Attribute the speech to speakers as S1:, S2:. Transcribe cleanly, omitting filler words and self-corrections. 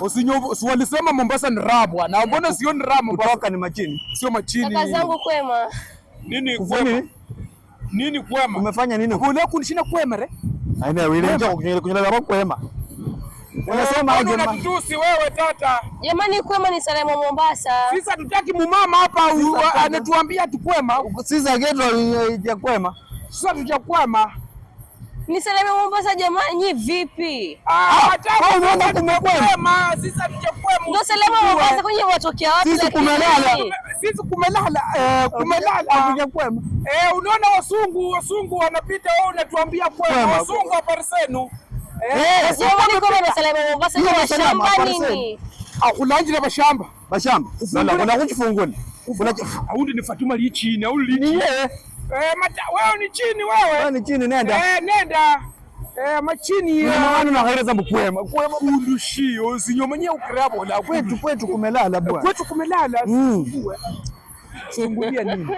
S1: Usinyo walisema Mombasa ni raha bwana. Mbona sioni raha Mombasa?
S2: Kutoka ni machini.
S1: Sio machini.
S3: Kaka zangu kwema.
S1: Nini
S2: Kufanya
S1: kwema?
S2: nini?
S1: Nini kwema?
S2: Umefanya nini?
S1: Kule kunishina kwema re.
S2: Aina wile nje kunyela kwa kwema. Unasema aje ma?
S1: Unatutusi wewe tata.
S3: Jamani, kwema ni salamu Mombasa.
S1: Sisi hatutaki mumama hapa anatuambia tukwema.
S2: Sisi ageto ya kwema.
S1: Sisi hatujakwema.
S3: Ni salamu Mombasa jamani, nyi vipi?
S1: Ah,
S2: wewe unaona kumekwema?
S1: Sisi hatujakwema.
S3: Ndio salamu Mombasa kwenye watokea wapi?
S2: Sisi
S3: lakini?
S2: kumelala.
S1: Sisi kumelala, kumelala.
S2: Hatujakwema.
S1: Unaona wasungu wanapita, wewe unatuambia kwema.
S2: Kwema.
S1: Wasungu habari zenu.
S3: Jamani, kwema ni salamu Mombasa
S2: Hiyo
S3: ni
S2: ni salamu,
S3: shamba
S2: habari
S3: nini?
S1: Ah, ulanjira bashamba.
S2: Bashamba. Lala kuna kuchifungula. Kuna
S1: Aundi ni Fatuma li chini, au li
S2: ni
S1: chini.
S2: yeye.
S1: Mata, wewe ni chini wewe.
S2: Wewe ni chini nenda.
S1: Nenda. Machini
S2: Ni maana na ghaira za kwema. Kwema
S1: kundushio sinyomanyia ukrabo la
S2: kwetu kwetu kumelala bwana.
S1: Kwetu kumelala.
S2: Mm.
S1: Sungulia nini?